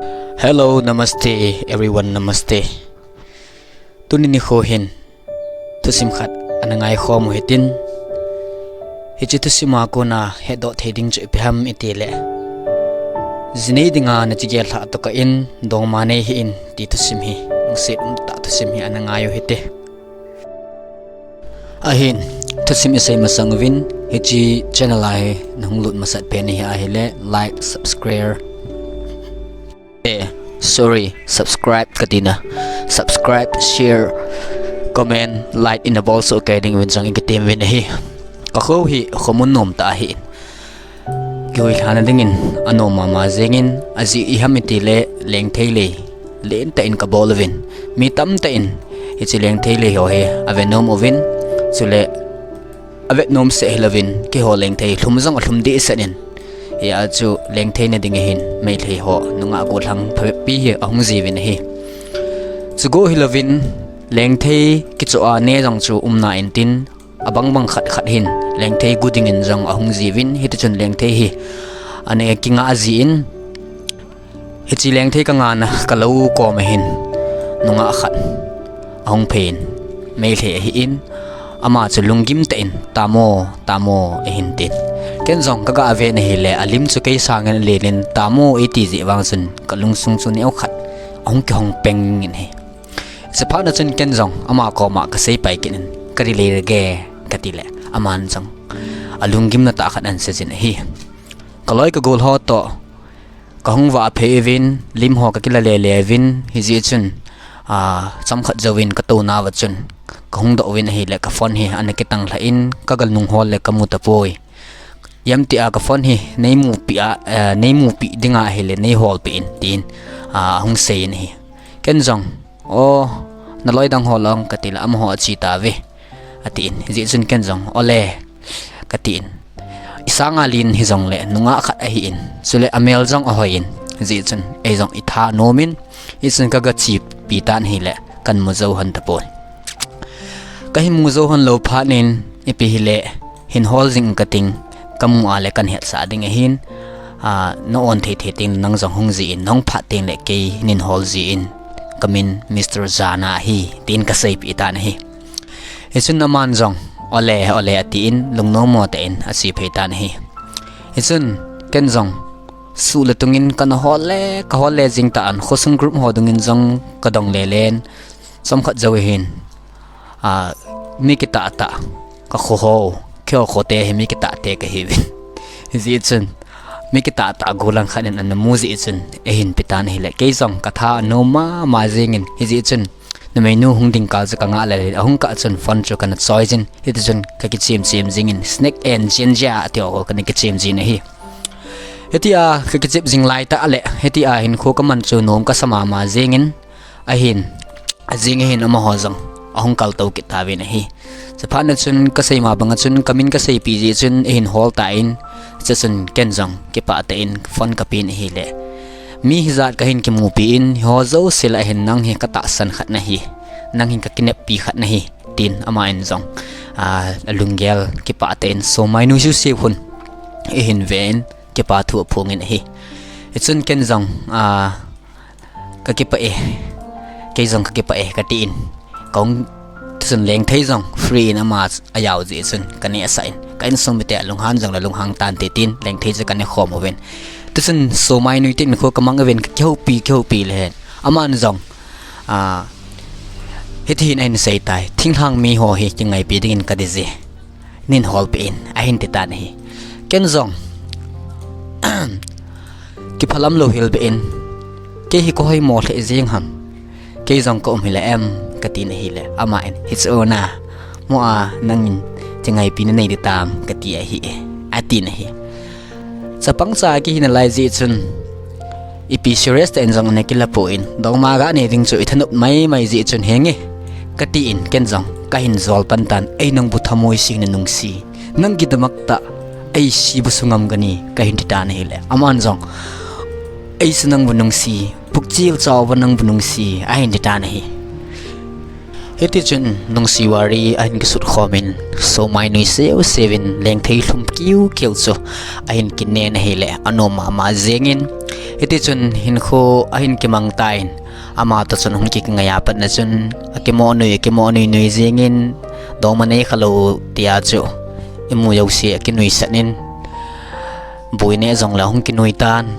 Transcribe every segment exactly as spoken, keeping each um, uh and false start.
Hello, namaste, everyone, namaste. Tuni nikho hin thusim khat ana ngaikhom u hitin, hiche thusim a kona hetdoh thei ding chu ipi ham itile, jinei dinga nache gel lhah tokah in dongma nei hih in ti thusim hi, lungset umtah thusim hi ana ngai u hite. Ahin, thusim isei masang uvin, hiche channel a hi nahung lut masat pen nahi ahile like, subscribe, eh, sorry, subscribe katina, subscribe, share, comment, like ina bolsoh kei ding uvin jong ikitem uvin ahi. Kakho hi khomun nomtah ahin, kihoilhana dingin anom mama jengin, ajeh iham itile lengthei lei lentah in kabol uvin, mi tamtah in hiche lengthei lei ho hi ave nom uvin, chule avet nom seh hilouvin keiho lengthei lhum jong alhum dehset in, hia chu lengthei na ding ahin, Meitei ho nungah gollhang phabeppi hi ahung jiuvin ahi. Chugo hilouvin lengthei kichoh a ne jong chu umna intin, abangbang khat khat hin lengthei gu dingin jong ahung jiuvin, hitichun lengthei hi ane kingah jin, hiche lengthei kangahna kalou koma hin nungah khat ahung phei in, Meitei ahin, ama chu lunggim tah in, Tamo, Tamo, eihin tin. Ken jong kaga vet ahile, alim chu kei sangin alen in, Tamo eiti jeh vang chun kalungsung chu neokhat ahung kihong peng in ahi. Chuphat na chun ken jong ama koma kaseipai kit in, kadei lei rege, katile, aman jong alunggimna tah khat ahin seijin ahi. Kaloi kagol ho toh kahung vahphei uvin, lim ho kakila lele uvin, hijeh chun, a, chomkhat jouvin katou nauva chun kahung doh uvin ahile, ka phone hi ana kitang lhah in, kaga lunghol le kamu tapoi. Ijem tia ka phone hi neimupi a, eh, neimupi dinga ahile neiholpeh in tin, a, ahung seiyin ahi. Ken jong, o, naloi dang ho lang katile, amaho ache tauve, atin. Hijeh chun ken jong, ole, katin. Isanga len hijongle nungah khat ahin, chule amel jong ahoiyin, hijeh chun eijong itha nomin, hichun kaga chepi tan ahile kamu jou lhon tapoi. Kahin mu jou lhon lou phat in, ipi hile, hin hol jing kating, kamu a le kahin hetsah ding ahin, a, na-on thei thei tengle nang jong hung jin, nahung phat tengle kei nahin hol jin, kamin Mister Jana ahi, tin kaseipeh tan ahi. Hichun aman jong, ole, ole, atin, lungnommo tah in ache phei tan ahi. Hichun ken jong, suh le tungin kana hol le, kahol le jing tan, khosung group ho dungin jong kadong lelen, chomkhat jou hin, a, mi kitah tah, kakho ho, keiho khote hi mi kitah te kahiuvin, hijeh chun, mi kitah tah gollhang khat in ana mu jeh chun eihin pe tan ahile, kei jong katha anom mama jengin, hijeh chun numeinu hung ding kal chu kangah lel in, ahung kah chun phone chu kana choiyin, hitichun kakichem chem jingin, snake and ginger tia ho kana kichem jin ahi. Hitia kakichem jing laitah le, hitia hinkho kaman chu nom kasa mama jengin, ahin, ajing ahin amaho jong ahung kaltou kit tauvin ahi. Chuphat na chun kasei ma banga chun kamin kaseipi jeh chun eihin hol tan, chuchun ken jong kipah tah in phone kapen ahile, mi hijat kahin kimupi in, hiho jouse lah hin nang hi katahsan khat nahi, nang hi kakineppi khat nahi, tin aman jong, a, alunggel kipah tah in somai nuiseu seu hun eihin ven, kipa thu aphongin ahi. Hichun ken jong, a, kakipah e, kei jong kakipah e, katin, kahung, tichun Lengthei jong free in ama ajao jeh chun kanehsah in, ka insung mite alunghan jongle lunghang tante tin Lengthei chu kanekhom uvin. Tichun somai nuite in kho kamang uvin, kakihoupi, kihoupi lehen, aman jong, a, hitihin ahin seitai, thinglhang miho hi kingaipi dingin kadei je, neihin holpeh in, ahin titan ahi. Ken jong kiphalam lou hel beh in, kei hi kahoimo lheh jeng ham, kei jong kaum hile em, katin ahile, aman, hiche ona, mo a nangin kingaipi nanei ding tam, kati ahi, atin ahi. Chapangcha kihi nalai jeh chun, ipi serious tah in jong nakila poi, dongma ganei ding chu ithanop maimai jeh chun henge, katin, ken jong kahin jol pan tan, ei nangbu thamoi seng nanungse, nang kidamak tah, ei sibu sungam gani, kahin titan ahile, aman jong, ei su nangbu nungse, pukchil chaova nangbu nungse, ahin titan ahi. Hitichun nungsi wari ahin kisut khomin, somai nuiseu seuvin, Lengthei lhum kiu kiu chu ahin kinen ahile, anom mama jengin, Hiti chun hinkho ahin kimang tan, ama toh chun hung kingai a pat na chun, akimo nui, akimo nui nui jingin, dongma nei khalou tia chu imu jouse akinuisat in, bui neh jongle hung kinui tan,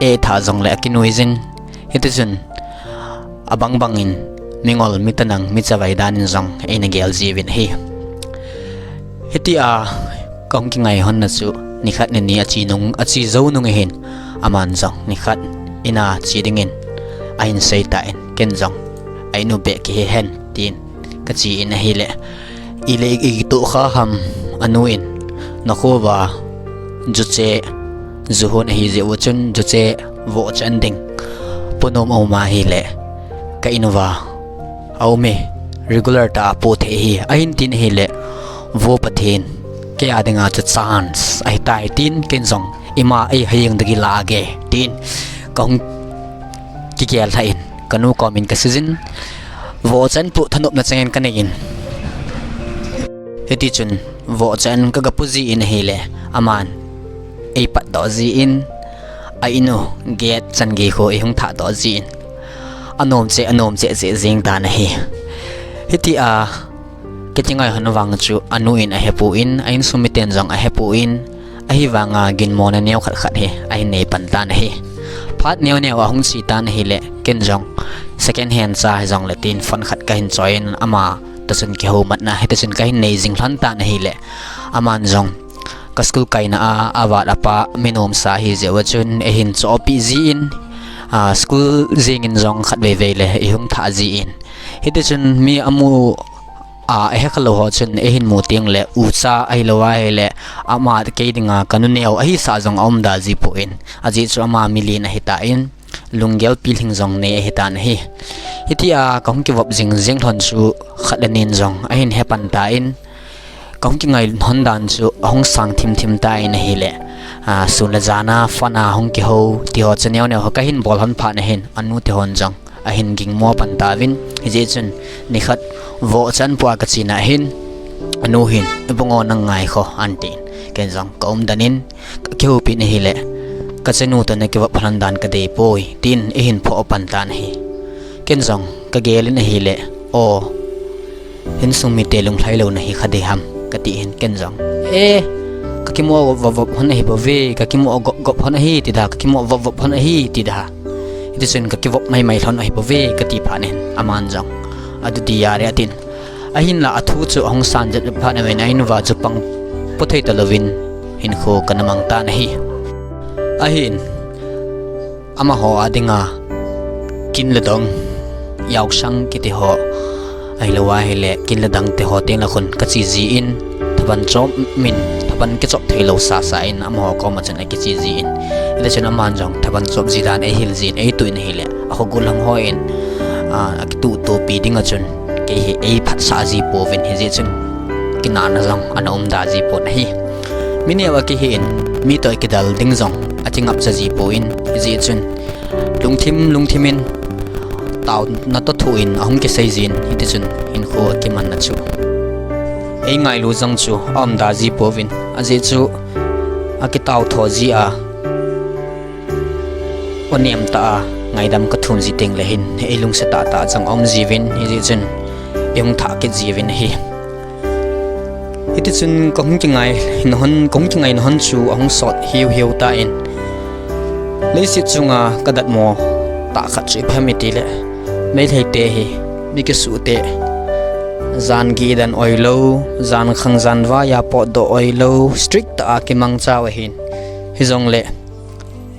eh tha jongle akinui jin. Hiti chun, abang bangin, mingol, mitanang, michavai danin jong eina gel jiuvin ahi. Hitia kahung kingai lhon na chu, nikhat nini achi nung, achi jou nung ahin, aman jong nikhat ina che dingin ahin sei tan, ken jong, a in u beh kihe hen, tin kache in ahile, ile i, i toh kha ham, anu in, nakho uva juche, ju hon ahi jeh u chun, juche vohchan ding ponom aum ahile, ka in uva aume, regular tah a po thei ahi, ahin tin ahile, vo Pathen, kei a dinga chu chance ahitai, tin ken jong, ima ei hayeng dagi la age, tin kahung kigel lhah in, kanu komin kaseijin, vohchan poh thanopna chengin kanei in. Hiti chun, vohchan kagapo jin ahile, aman eipatdoh jin, a in u gate chan gei khu eihung thahdoh jin, anom cheh, anom cheh cheh jeng tan ahi. Hitia kakingai lhon vang chu anu in ahepon, a insung miten jong ahepon, ahivanga ginmona neo khat khat hi ahin nei pan tan ahi. Phat neo neo ahung che tan ahile, ken jong second hand cha hijongle tin phone khat kahin choiyin, ama toh chun kihoumatna hiti chun kahin nei jing lhon tan ahile, aman jong ka school kaina a avat apa minomsa ahi jeh uva chun eihin chohpeh jin, school jengin jong khatvei vei le eihung thah jin. Hiti chun mi amu a, ahe khalou ho chun eihin mu tengle ucha ahilou ahile, ama kei dinga kanu neo ahisah jong aumda jipon, ajeh chu ama milen ahitan, lunggel pilhing jong nei ahitan ahi. Hitia kahung kivop jing jeng lhon chu khat le ni in jong ahin hepan tan, kahung kingai lhon dan chu ahung sang thim thim tan ahile, sun le jan a phone a hung kihou tiho chu neo neo ho kahin bol lhon phat na hin, anu tehon jong ahin gingmo pan tauvin, hijeh chun nikhat vohchan poh a kachena hin, anu hin, ibang o nang ngaikhoh, antin, ken jong kaumden in, kakihoupin ahile, kachanu toh nakivop lhon dan kadeipoi, tin eihin phoh pan tan ahi. Ken jong kagel in ahile, o, insung mite lunglhai louna hi kha diham, kati hin ken jong, e, kakimo vop vop lhon ahibouve, kakimo gop gop lhon ahi tida, kakimo vop vop lhon ahi tida. Hitichun kakivop mai mai lhon ahibouve kati phat in aman jong, adudi are atin. Ahinla athu chu ahung san jet phat uvin, a in uva chu pang pothei talouvin hinkho kana mang tan ahi. Ahin, amaho a dinga kin le dong, yaosang kiti ho, ahilou ahile kin le dang teho tengle khun kache jin, thaban chop min, thaban kichop theilou sasa in amaho koma chun akiche jin. Hitichun aman jong thaban chop ji dan eihil jin, eituh in ahile, akho gollhang hon akituh topi dinga chun kei hi eiphatsah jipouvin, hijeh chun kinahna jong ana umda jipon ahi. Mi neo akihin, mi toh kidal ding jong akingapcha jipon, hijeh chun lungthim lungthim in, taona toh thu in ahung kisei jin, hitichun hinkho akimanna chu eingailu jong chu aumda jipouvin, ajeh chu akitao tho ji a, o nem tah a ngaidam kathum ji tengle hin eilungset tahtah jong aum jiuvin, hijeh chun eihung thah kit jiuvin ahi. Hitichun kahung kingai lhon, kahung kingaina lhon chu ahung sot hiu hiu tan, leiset chunga kadatmo tah khat chu ipi ham itile, Meiteite hi mi kisuhte, jan gih dan oilou, jan khang jan vai a potdoh oilou, strict tah a kimangchau ahin. Hijongle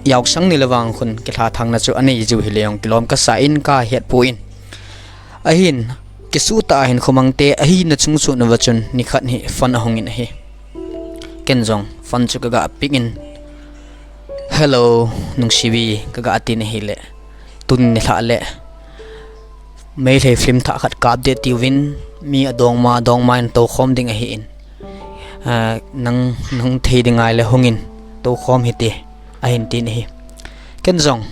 yaosang nile vang khun kilhathangna chu anei jiu hile jong kilom kasa in kahetpoi. Ahin, kisuh tah a hinkho mangte ahina chungchon uva chun nikhat hi phone ahungin ahi. Ken jong phone chu kaga pick in, Hello, nungsibi, kaga tin ahile, tuni nilhah le Meitei film thah khat kap ding tiuvin, mi adongma dongma in toukhom ding ahin, nang, nang thei ding ahile hungin toukhom hite, ahin tin ahi. Ken jong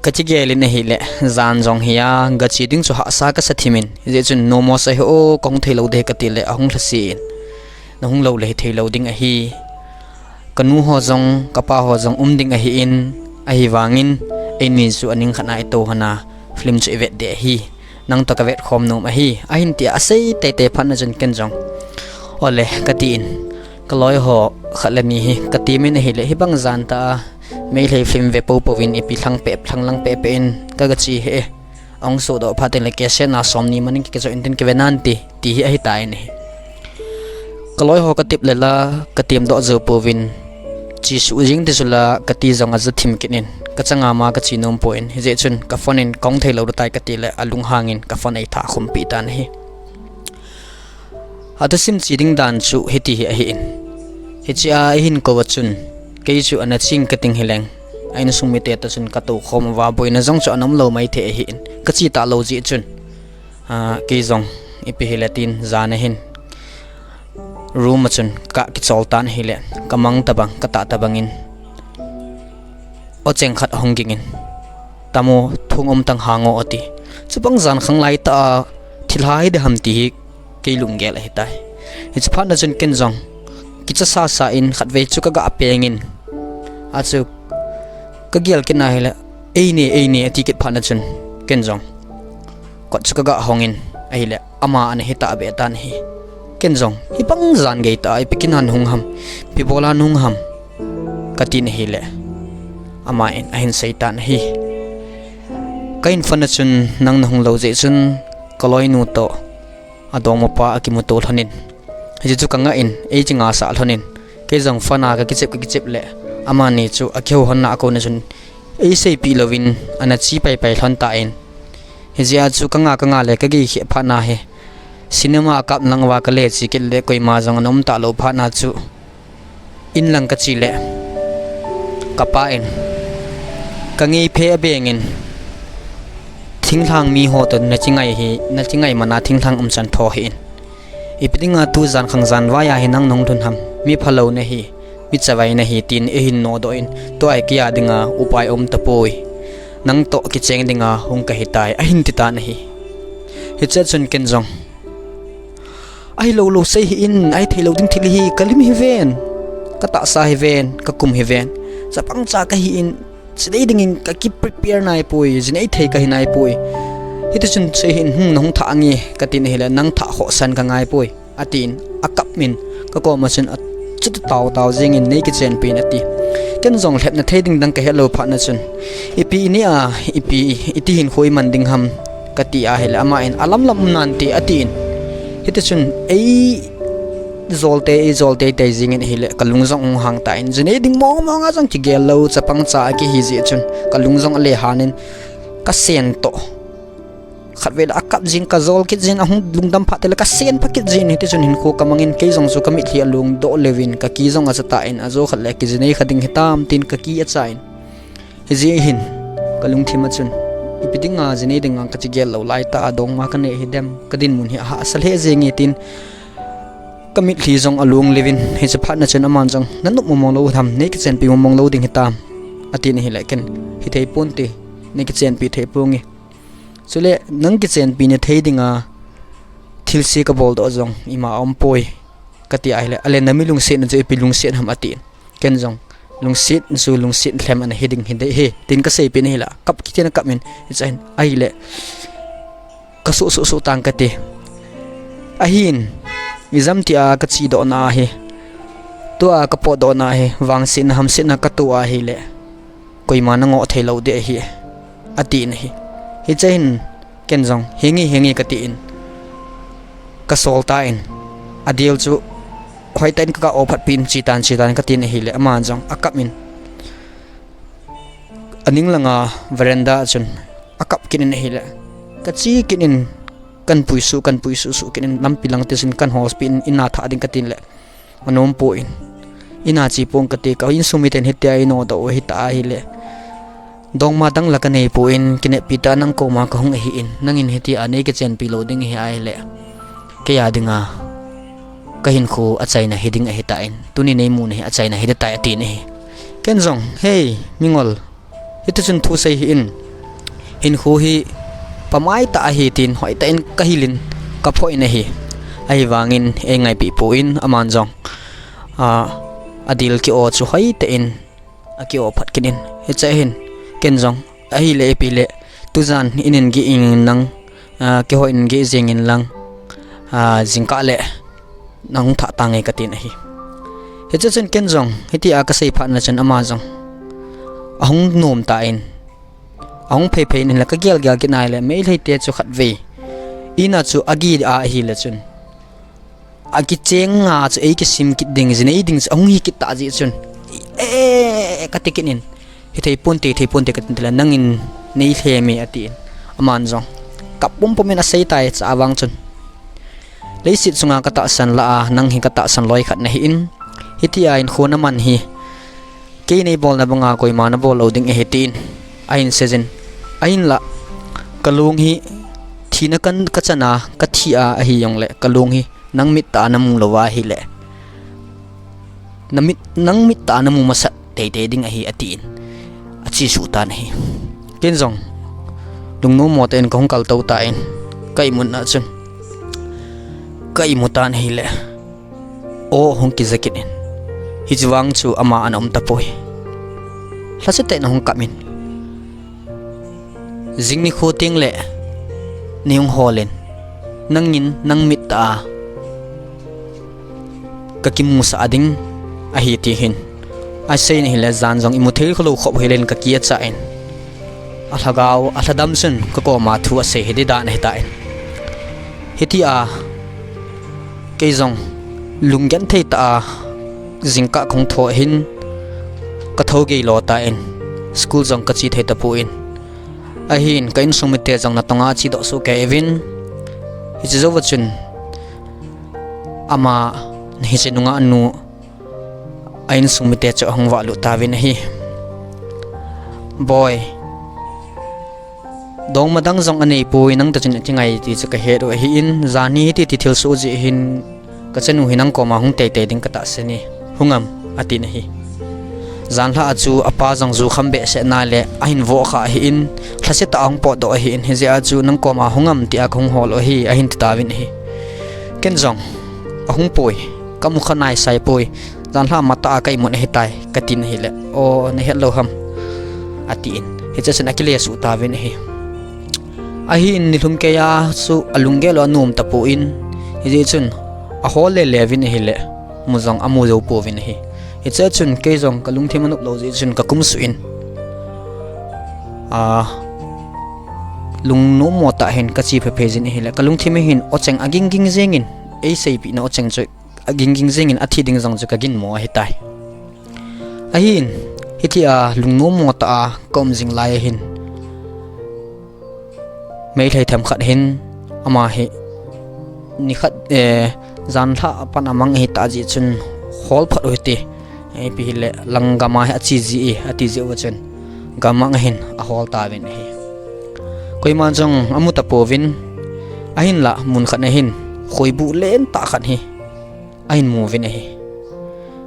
kakigel in ahile, jan jong hi a gache ding chu hahsa kasa thim in, hijeh chun no more sa hi o, kahung theilou ding ahi katile ahung lhase in, nahung lou le hitheilou ding ahi, kanu ho jong, kapa ho jong um ding ahin, ahivangin, eini chu aning khat a itou hon a, film chu ivet ding ahi. Nangtoh kavet khom nom ahi, ahin tia asei teitei phat na chun ken jong, ole, katin, kaloi ho khat le ni hi katemin ahile, hibang jan tah a Meitei film ve poupou vin ipi lhang peh, lhang lang peh peh in kagache e. Ahung sodoh phat in le cassette na somni man in kikichoh in tin kive nante, ti hi ahitan ahi. Kaloi ho katep le la, katemdoh jou pouvin, che suh jing ti chu la, kati jong aja thim kit in, kachang a ma kache nom poi, hijeh chun kaphone in kahung thei lou tai kati le, alunghang in kaphone eithah khum peh tan ahi. Athusim che ding dan chu hiti hi ahin. Hiche a eihin kou a chun, kei chu ana ching kating hileng, a insung mite toh chun katou khom uva, boina jong chu ana um lou maithei ahin. Kache talou jeh chun, a, kei jong ipi hile tin jan ahin room a chun kakichol tan ahile, kamang tabang, katah tabang in, o cheng khat ahung ging in, tamo, thung um tang hang o ati. Chubang jan khang lai tah a thilha hiding ham ti hi kei lunggel ahitai. Hiche phat na chun ken jong kicha sasa in khatvei chu kaga peng in, achu kagel kit na hile, eini, eini ati kit phat na chun ken jong kot chu kaga hong in ahile, ama ana hi tahbeh tan ahi. Ken jong, hibang jan gei tah a ipi kin a nahung ham, ipi bol a nahung ham, katin ahile, aman ahin sei tan ahi. Kahin phone a chun nang nahung lou jeh chun kaloinu toh adongmapa akimuto lhon in, hiche chu kangah in, eiche ngasah lhon in, kei jong phone a kakichep kakichep le, amani chu akihou lhon na akou na chun, eiseipeh louvin ana che paipai lhon tan. Hijeh a chu kanga kanga le kagei kheh phat na hi, cinema akap lang uva kale che kit le koima jong ana um talou phat na chu, in lang kache le, kapa in, kangei phe abeng in, thinglhang mi ho toh nakingai hi, nakingai man a thinglhang umchan tho hih in. Ipi dinga tu jan khang jan vai a hi nang nahung lhun ham, mi phalou nahi, mi chavai nahi, tin eihin nodoh in, tua hi kei a dinga upai um tapoi. Nangtoh kicheng dinga hung kahitai, ahin ti tan ahi. Hiche chun ken jong, ahilou lou sei hih in, ahithei lou ding thil hi, kalim hiven, katahsa hiven, kakum hiven, chapangcha kahi in, jinei dingin kaki prepare naipoi, jinei thei kahi naipoi. Hitichun sei hih in, hmm, nahung thah nge, katin ahile, nang thah khohsah in kangaipoi, atin, akap in, kakoma chun achuti taotao jeng in, nei kichenpi in ati. Ken jong lhepna thei ding dang kahet lou phat na chun, ipi inei a, ipi, iti hinkho iman ding ham, kati ahile, aman, alamlam um nante, atin. Hitichun, ei, jol tei, ei jol teitei jeng in ahile, kalung jong ahung hang tan, jinei ding mong mong a jong kigel lou, chapangcha akihi jeh chun, kalung jong ale han in, kasen toh, khatvei le akap jin, kajol kit jin, ahung lungdam phat teng le kasen pha kit jin, hitichun hinkho kamang in, kei jong chu kamitlhi alungdoh lheh in, kaki jong acha tan, ajo khat le kijinei kha ding hitam tin kaki acha in. Hijeh hin, kalungthim a chun, ipi dinga jinei dinga kachigel lou lai tah a dongma kanei hidem, kadinmun hi ahahsa lheh jenge tin, kamitlhi jong alung lheh in, hiche phat na chun aman jong, nanop mong mong lou ham, nei kichenpi mong mong lou ding hitam, atin ahile ken, hithei ponte, nei kichenpi thei ponge. Chule, nang kichenpi na thei dinga, thilse kaboldoh jong, ima aumpoi, kati ahile, ale nami lungsetna chu ipi lungset ham atin. Ken jong, lungset chu lungset lhem ana hiding hiding ahi, tin kaseipeh in ahile, kap kit in akap in, hiche hin, ahile, kasuh suh suh tang kati. Ahin, ijemtia kachedohna ahi, tua kapotdohna ahi, vangsetna hamsetna katoh ahile, koima nangoh thei lou ding ahi, atin ahi. Hiche hin, ken jong, henge, henge katin, kasol tan, adel chu, hoitah in kaga o phatpi in, chetan, chetan katin ahile, aman jong, akap in, aning langa veranda chun, akap kit in ahile, kache kit in, kanpui suh, kanpui suh suh kit in, lampi lang tichun, kanhospeh in, in a thah ding katin le, anom poi, in a che ponge kati, ka insung miten hitia einodoh u ahitah ahile, dongma dang la kanei poi, kineppi tah a nang koma kahung ahin, nangin hitia nei kichenpi lou ding ahi ahile, kei a dinga, kahinkho achaina hiding ahitan, tuni neimuna hi achaina hiding tai atin ahi. Ken jong, hei, mingol, hitichun thusei hih in, hinkho hi pamai tah ahi tin, hoitah in kahil in, kaphoh in ahi. Ahivangin, eingaipeh poi, aman jong, a, adil ki-o chu hoitah in, aki-o phat kit in. Hiche hin, ken jong, ahile ipi le, tujan in in geh in lang, a, keiho in geh jeng in lang, a, jingkah le, nahung thah tange katin ahi. Hiche chun ken jong, hitia kasei phat na chun ama jong, ahung nom tan, ahung phei phei in le kagel gel kit nai le, Meitei te chu khatvei. Ina chu ageh a ahile chun. Akicheng a chu eikisim kit ding, jinei ding chu ahung hi kit tah jeh chun. E, kati kit in. Hithei ponte, thei ponte katin tile, nangin nei lhem e atin. Aman jong. Kap pum pum in asei tai cha vang chun. Leiset chunga katahsan lah a, nang hi katahsan loi khat nahin. Hitia hinkho naman hi. Kei neibolna banga koima nabol lou ding ahi tin. Ahin seijin. Ahinla. Kalung hi. Thina kan kachana, kathi a ahi jongle. Kalung hi. Nang mit tah a namu lou ahile. Namit, nang mit tah a namu masat teitei ding ahi atin. Achesuh tan ahi. Ken jong. Lungnom mo tah in kahung kaltou tan. Ka imut na chun. Ka imu tan ahile. O hung kija kit in. Hiche vang chu ama ana um tapoi. Lhasetah in ahung kap in. Jing nikho teng le neihung hol in. Nangin nang mit tah a kakimusah ding ahi ti hin. Asei in ahile jan jong imu thei khalou khop hilen kakicha in. Alhagao, alhadam chun kakoma thu asei hi ding dan ahitan. Hitia, kei jong, lunggenthei tah a, jingkah kahung tho hin, kathou gei lou tan, school jong kache thei tapon. Ahin, ka insung mite jong natong a chedoh soh kei uvin. Hiche jouva chun, ama, hiche nunga nu, a insung mite chu ahung vahlut tauvin ahi. Boi. Dongma dang jong aneipoi, nang toh chun iti ngai ti chu kahet u ahin, jan hi hiti ti thilsoh jeh hin kachanu hi nang koma hung teitei ding katahsan e. Hung am, atin ahi. Janlhah a chu apa jong jukham behseh na le ahin voh kha ahin, lhasetah a hung potdoh ahin, hijeh a chu nang koma hung am tia kahung hol u ahi, ahin ti tauvin ahi. Ken jong, ahung poi, kamu kha naisai poi. Janlhah matah a ka imut ahitai, katin ahile. O, nahet lou ham. Atin. Hiche chun akile suh tauvin ahi. Ahin nilhum keiya chu alunggel u anom tapon. Hijeh chun ahol lele uvin ahile. Mu jong amu jou pouvin ahi. Hiche chun kei jong kalungthim anop lou jeh chun kakum suh in. A, lungnom mo tah hin kache phei phei jin ahile. Kalungthim a hin ocheng aging ging jeng in. Eiseipeh na ocheng chu aging ging jeng in athi ding jong chu kaginmo ahitai. Ahin, hitia lungnom mo tah a ka um jing lai ahin. Meitei themkhat hin, ama hi, nikhat, eh, janlhah a pat amang ahitah jeh chun hol phat u hite. Ipi hile, lang gam a hi ache ji e, ati jeh uva chun. Gam a hin, ahol tauvin ahi. Koiman jong amu tapouvin, ahinla, mun khat a hin, khoibuh lentah khat hi. Ahin mu uvin ahi.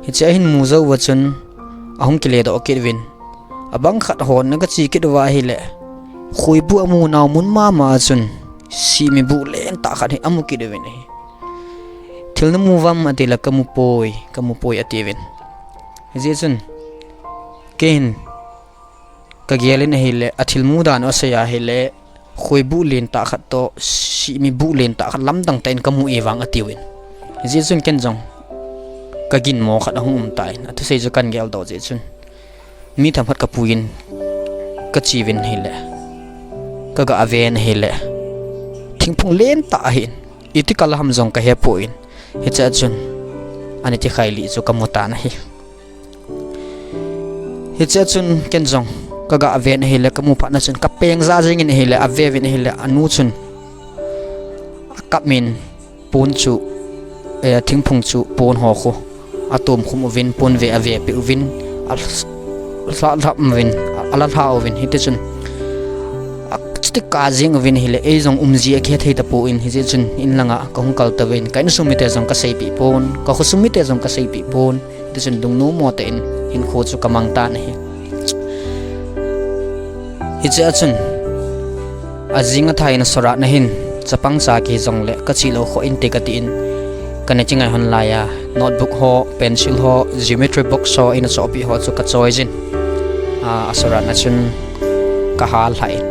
Hiche ahin mu jou uva chun ahung kile doh kit uvin. Abang khat hon na kache kit uva ahile. Khoibuh amu nau mun mama a chun. Sihmi buh lentah khat hi amu kit uvin ahi. Thil namu uvam atile kamu poi, kamu poi ati uvin. Hijeh chun. Kei hin. Kagel in ahile, athil mu dan u asei ahile, khoibuh lentah khat toh, sihmi buh lentah khat lamdang tah in kamu e vang atiuvin. Hijeh chun ken jong, kaginmo khat ahung um tan, athusei chu kan geldoh jeh chun. Mi themkhat kapuiyin, kache uvin ahile, kaga ven ahile, thingphung lentah ahin, iti kal ham jong kahepon, hiche a chun, ani ti khailih chu kamu tan ahi. Hiche a chun ken jong kaga ven ahile kamu phat na chun kapeng ja jeng in ahile ave uvin ahile anu chun akap in pon chu, eh, thingphung chu pon ho khu atom khum uvin pon ve ave peh uvin alha lhap uvin ala lha uvin hiti chun achuti kap jeng uvin ahile ei jong umji akihethei tapon hijeh chun in langa kahung kal tauvin ka insung mite jong kaseipeh pon ka khosung mite jong kaseipeh pon. Tichun lungnom mo tah in hinkho chu kamang tan ahi. Hiche a chun, ajing athah in asorat na hin, chapang cha kihi jongle, kache lou kho inte katin, kana kingai hon laiya, Notebook ho, pencil ho, geometry box ho, ina chohpeh ho chu kachoiyin. A, asarah na chun kahal lhah in.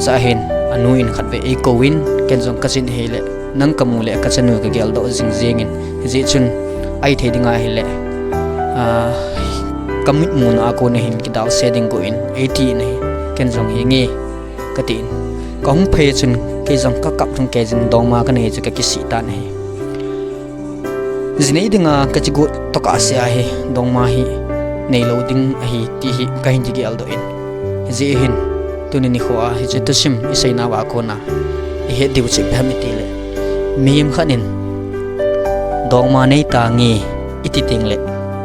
Chua hin, anu in khatvei eikou in, ken jong kachin ahile, nang kamu le kachanu kageldoh jing jing in. Hijeh chun, ahithei ding ahile, a, kamit muna a kona hin kidalse ding gon, eiti in ahi, ken jong hinge, katin. Kahung phei chun, kei jong kakap lhung keiyin dongma kanei chu kakisih tan ahi. Jinei dinga kachigot tokah sea hi, dongma hi neilou ding ahi ti hi kahin kigeldoh in. Hijeh hin, tuni nikho a hiche thusim isei nauva kona ihet diu chu ipi ham itile, mihem khat in dongma neitange iti tengle,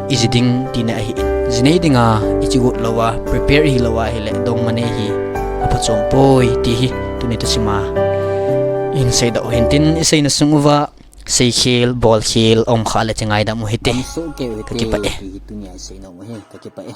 iji ding tina ahin. Jinei dinga ichigot louva, prepare ihi louva ahile, dongma nei hi aphachom poi ti hi tuni thusima ihin seidoh u hintin, iseina sung uva seikhel, bolkhel umkhah le chingaidam u hite. Kakipah e.